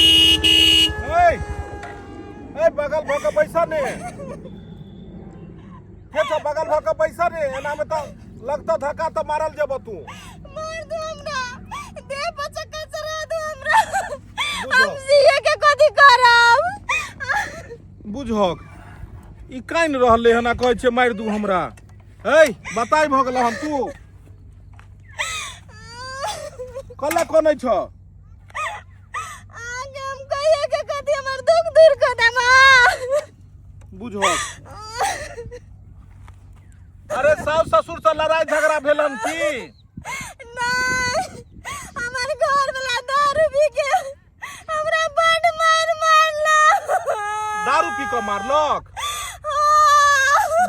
ए ए बगल भऽ कऽ बैसा ने के छौ बगल भऽ कऽ बैसा ने एना मे तऽ लगतौ धक्का तऽ मारल जेबो तू मार दो हमरा देह पर चक्का चढ़ा दो हमरा बुझो। हम सीए के कथी करब बुझहक ई कानि रहलै हन आ कहै छै मारि दू हमरा ऐ बताइ भऽ गेल हन तू कला कनै छ आगे हम कहिए के कथी हमर दुख दूर कर देम बुझहक अरे सास ससुर से लड़ाई झगड़ा भेल हन की नहीं हमर घर वाला दारू पी के हमरा बड मार मारलक दारू पी कऽ मारलक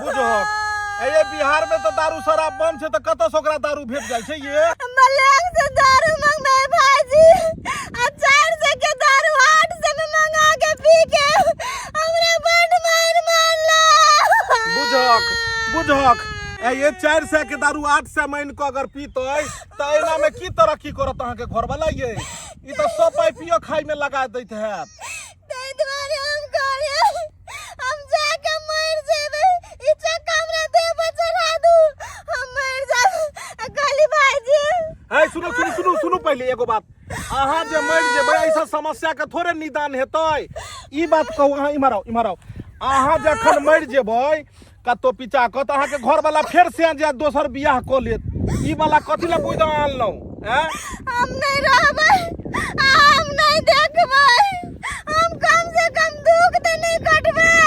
बुझहक ए बिहार में तऽ दारू शराब बंद छै तऽ कतऽ से ओकरा दारू भेट जाइ छै ये ब्लैक से दारू मंगबै भाईजी आ 400 के दारू 800 में मंगा के पी के हमरा बड मार मारलक बुझहक बुझहक ए ये 400 के दारू 800 मान कऽ अगर पीतै तऽ एना में की तरक्की करत अहाँके घरवाला ये ई तऽ सब पाइ पियो खाइ में लगा दैत हैत ताहि दुआरे हम कहलियै हम जाके मरि जेबै ई चक्का हमरा देह पर चढ़ा दू हम मरि जायब आ कहली भाईजी है सुनू सुनू सुनू सुनू पहिले एगो बात अहाँ जे मरि जेबै एहिसँ समस्या के थोड़े निदान हेतै ई बात कहू अहाँ इम्हर आउ इम्हर आउ अहाँ जखन मरि जेबै कतौ पिचा कऽ तऽ अहाँके घरवाला फेर से जायत दोसर बियाह कऽ लेत ई वाला कथी लए बुझि आनलहुँ आँय हम नहीं रहबै आ हम नहीं देखबै हम कम से कम दुख तऽ नहीं कटबै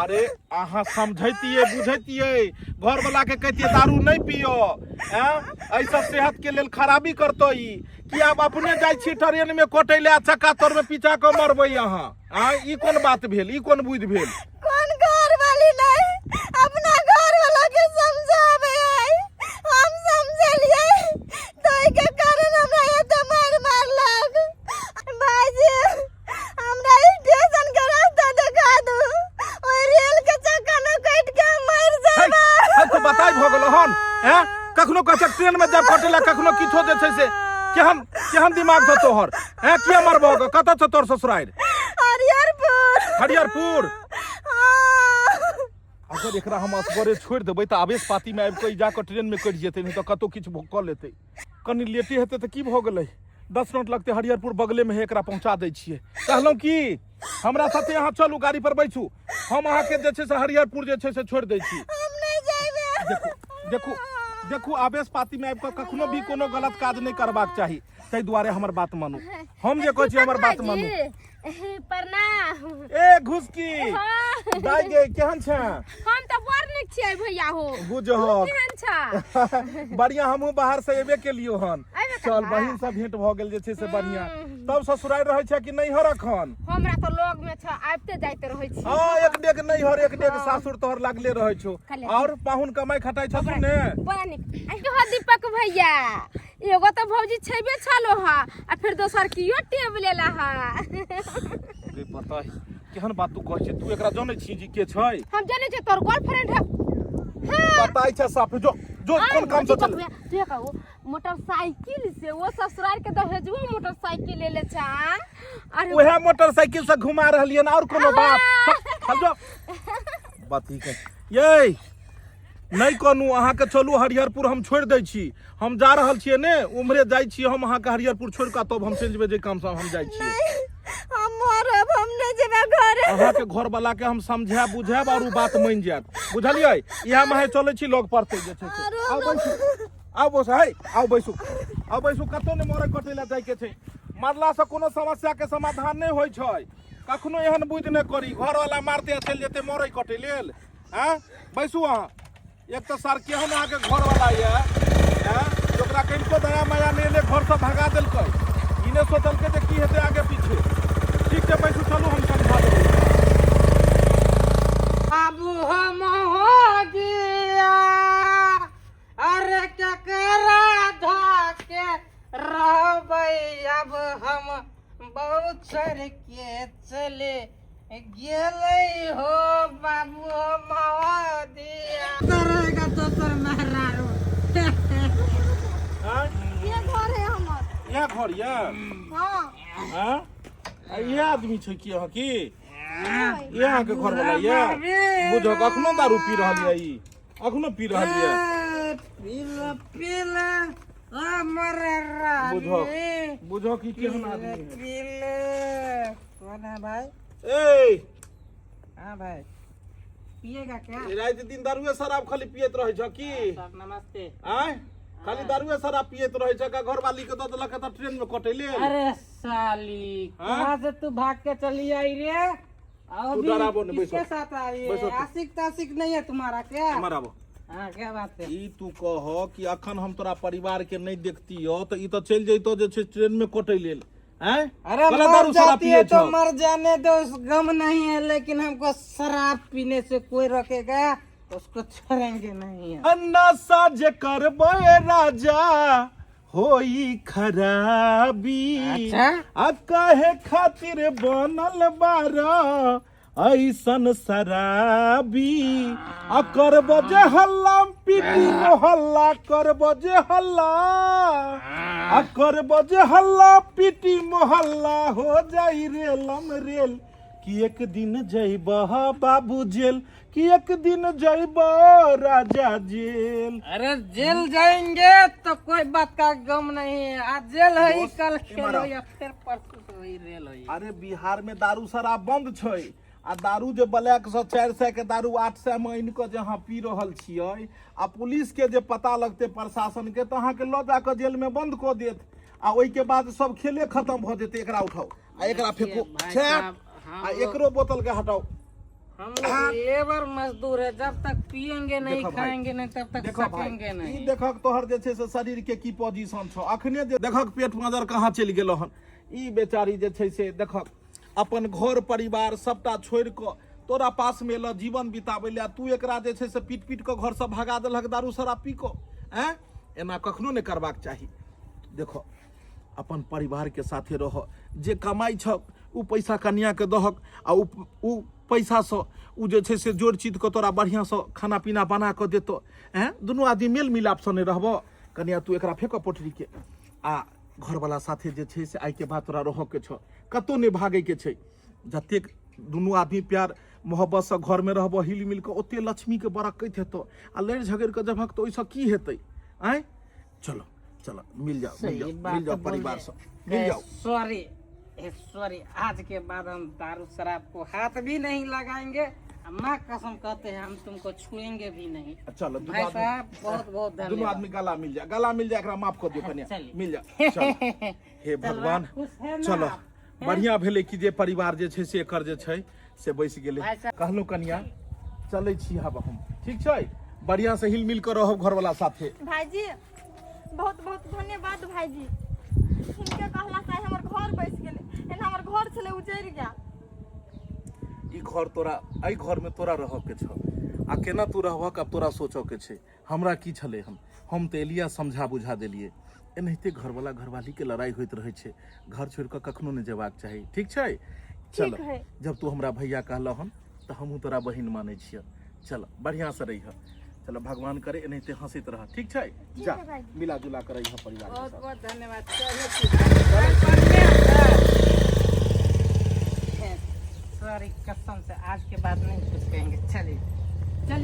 अरे अहाँ समझैतियै बुझैतियै घरवाला के कहितियै दारू नहीं पियो आँय एहिसँ सेहत के लेल खराबी करतौ ई कि आब अपने जाइ छी ट्रेन में कटै ले आ चक्का तर में पिचा कऽ मरबै अहाँ आँय ई कोन बात भेल ई कोन बुद्धि भेल कोन घर वाली नहीं अपना घर वाला के समझावे है हम समझलिए तो के कारण हमरा एते मार मारलक भाईजी हमरा स्टेशन के रास्ता देखा दू ओइ रेल के चक्का न कट के हम मर है जाबे है तो बताइ भऽ गेल हन हैं कखनो कहै छै ट्रेन में जाब कटेला कखनो किछो जे छै से केहन केहन दिमाग छौ तोहर हैं किया मरबो कतऽ छौ तोहर ससुरारि हरिहरपुर हरिहरपुर हाँ। अगर एकरा हम असगरे छोड़ि देबै तऽ आवेश पातीमे आबि कऽ ई जाकऽ ट्रेनमे कटि जेतै नहि तऽ कतहु किछु कऽ लेतै कनि लेटे हेतै तऽ की भऽ गेलै 10 मिनट लगतै हरिहरपुर बगलेमे है एकरा पहुँचा दै छियै कहलहुँ की हमरा साथे अहाँ चलू गाड़ी पर बैसू हम अहाँके जे छै से हरिहरपुर जे छै से छोड़ि दै छी हम नहीं जाएबे देखू देखू देखू आवेश पातीमे आबि कऽ कखनो भी कोनो गलत काज नहि करबाक चाही ताहि दुआरे हमर बात मानू हम जे कहै छी हमर बात मानू प्रणाम ए घुसकी हाँ। दाइ गे केहन छै हम तऽ बड़ नीक छियै भैया हो बुझहक केहन छ बढ़िया हमहूँ बाहर से एबे केलियो हन अयबे चल करबा? बहिन से भेंट भऽ गेल जे छै से बढ़िया तब ससुरारि रहै छै कि नैहर अखन हमरा तऽ लग में छ आबिते जाइते रहै छी हँ एक डेग नैहर एक डेग सासुर तोहर लागले रहै छौ खाली। और पाहुन कमाइ खटाइ छथुन ने बड़ा नीक आ हो दीपक भैया एगो तऽ भौजी छेबे छलो हा आ फिर दोसर कियो टेब लेला हा रे पता है केहन बात तू कहै छै तू एकरा जनै छी जी के छै हम जानै छियै तोर गर्लफ्रेंड है पता छै साफ जो जो कोन काम से चल तू ये कहू मोटरसाइकिल से वो ससुराल के दहेजुआ मोटरसाइकिल ले ले छा अरे उहे मोटरसाइकिल से घुमा रहलियन और कोनो बात चल जो बात ही के ये नहि कहनु अहाँके चलू हरिहरपुर हम छोड़ि दै छी हम जा रहल छियै ने उम्हरे जाइ छियै हम अहाँके हरिहरपुर छोड़ि कऽ तब हम चलि जेबै जे कामसँ हम जाइ छियै हम मरब हम नहि जेबै घर अहाँके घरवला के हम समझायब बुझायब आओर ओ बात मानि जायत बुझलियै इएह माहे चलै छी लग पड़तै जे छै से आउ बैसू आउ बैसू है आउ बैसू आउ बैसू कतहु नहि मरै कटै लए जाइके छै मरलासँ कोनो समस्याके समाधान नहि होइ छै कखनो एहन बुद्धि नहि करी घरवला मारतै आ चलि जेतै मरै कटै लेल आँय बैसू अहाँ एक तऽ सर केहन अहाँके घरवला यऽ आँय जे ओकरा कनिको दया माया नहि एलै घरसँ भगा देलकै ई नहि सोचलकै जे की हेतै आगे पीछे ठीक छै बैसू चलू हम समझा देबै बाबू हम हो गया अरे केकरा धाके रहबै अब हम बहुचर के चले गेलै हो बाबू हम हो दिया मेहरारू। आँय? ये घर है हमर। इएह घर यऽ? हाँ। आँय? आ इएह आदमी छै की अहाँ की इएह अहाँके घर वाला यऽ? बुझक अखनो दारू पी रहल यऽ, ई अखनो पी रहल यऽ। पीला पीला हमर रानी। बुझक बुझक ई केहन आदमी है। पीले कौन है भाई? ए हाँ भाई, पिएगा क्या? राति दिन दारुए शराब खाली पियत रहै छ की? सर नमस्ते। आँय, खाली दारुए शराब पियत रहै छ का? घरवाली के दऽ देलक तऽ ट्रेन में कटैले। अरे साली, हाँ? कहाँ से तू भाग के चली आई रे? और तू डराबो नहीं, किसके बैठो। साथ आई है? बैठो तू। आशिक ताशिक नहीं है तुम्हारा क्या? हमर आबो। हाँ, क्या बात है? ई तू कह कि अखन हम तोरा परिवार के नहीं देखतियो तऽ ई तऽ चलि जैतो जे छै ट्रेन में कटै लेल। आँय? अरे कहला मर दारू शराब जाती है पियै तो छौ। मर जाने दो, उस गम नहीं है, लेकिन हमको शराब पीने से कोई रोकेगा तो उसको छोड़ेंगे नहीं हम। नशा जे करबै राजा होई खराबी। अच्छा। आ काहे खातिर बनल बारा ऐसन शराबी? आ करब जे हल्ला पीटी मोहल्ला, करब जे हल्ला, आ करब जे हल्ला पीटी मोहल्ला, हो जाई रेलम रेल कि एक दिन जइबह बाबू जेल, कि एक दिन जइबह राजा जेल। अरे जेल जाएंगे तो कोई बात का गम नहीं है। आज जेल है, दोस्त, कल इमहर खेल आओ। या फिर परसों से वही रेल है। अरे बिहार में दारू शराब बंद छै आ दारू जे ब्लैक से 400 के दारू 800 में आनि कऽ जे अहाँ पी रहल छियै आ पुलिस के जे पता लगतै, प्रशासन के, तऽ अहाँके लऽ जा कऽ जेल में बंद कऽ देत आ ओहिके बाद सब खेले खत्म भऽ जेतै। एकरा उठाउ आ एकरा फेंकू। भाई छे साहब, हम आ लोग- एकरो बोतल के हटाउ। हम लोग लेबर मजदूर है, जब तक पियेंगे नहीं, देखो भाई, खाएंगे नहीं, तब तक देखो भाई, सकेंगे ई नहीं। देखक तोहर जे छै से शरीर के की पोजीशन छौ। अखने जे देखक पेट मजर कहाँ चलि गेलो हन। ई बेचारी जे छै से देखक अपन घर परिवार सबटा छोड़ि कऽ तोरा पास मे एलऽ जीवन बिताबै लए, तू एकरा जे छै से पीट पीट कऽ घरसँ भगा देलहक दारू शराब पी कऽ। आँय, एना कखनो नहि करबाक चाही। देखो, अपन परिवार के साथे रह। जे कमाइ छक ओ पैसा कनियाके दहक आ ओ पैसासँ ओ जे छै से जोड़ चित कऽ तोरा बढ़िआँसँ खाना पीना बना कऽ देतौ। आँय, दुनू आदमी मेल मिलापसँ नहि रहबऽ? कनिया, तू एकरा फेकऽ पोटरीके आ घरवला साथे जे छै से आइके बाद तोरा रहऽके छौ, कतहु नहि भागैके छै। जतेक दुनू आदमी प्यार मोहब्बतसँ घरमे रहबऽ, हिल मिल कऽ, ओते लक्ष्मीके बरक्कैत हेतौ आ लड़ि झगड़ि कऽ जबहक तऽ ओहिसँ की हेतै? आँय, चलो चलो, मिल जाओ, मिल जाओ, सही बात मिल जाओ, बोले। परिवार से मिल जाओ। सॉरी सॉरी, आज के बाद हम दारू शराब को हाथ भी नहीं लगाएंगे। माँ कसम कहते हैं, हम तुमको छुएंगे भी नहीं। चलो दुनू भाई आदमी, साहब, बहुत बहुत दुनू धन्यवाद। आदमी गला मिल जा, गला मिल जा। एकरा माफ कर दियो कनिया। चलिए। मिल जा, चलो। हे भगवान। खुश है ना चलो आप? बढ़िया भेलै कि जे परिवार जे छै से एकर जे छै से बैस गेलै। भाई साहब। कहलहुँ कनिया, चलै छी आब हम, ठीक छै? बढ़िया से हिल मिल कऽ रहब घरवाला साथे। भाईजी, बहुत बहुत धन्यवाद भाईजी। हिनके कहला से आइ हमर घर बसि गेलै, एना हमर घर छलै उजड़ि गेल। ई घर तोरा, एहि घर में तोरा रहऽ के छौ आ केना तू रहबक आब तोरा सोचऽ के छै। हमरा की छलै, हम तऽ एलिया समझा बुझा देलियै। एनाहिते घरवाला घरवाली के लड़ाई होइत रहै छै, घर छोड़ि कऽ कखनो नहि जेबाक चाही, ठीक छै? चल। ठीक है। जब तू हमरा भैया कहलह हन तऽ हमहूँ तोरा बहिन मानै छियह। चल, बढ़िआँ से रहिह। चल, भगवान करे एनाहिते हंसैत रह, ठीक छै? जा, है भाईजी। मिला जुला कर रहिह परिवार के बहुत साथ। बहुत धन्यवाद। चलो, सॉरी, कसम से आज के बाद नहीं कुछ कहेंगे। चलिए।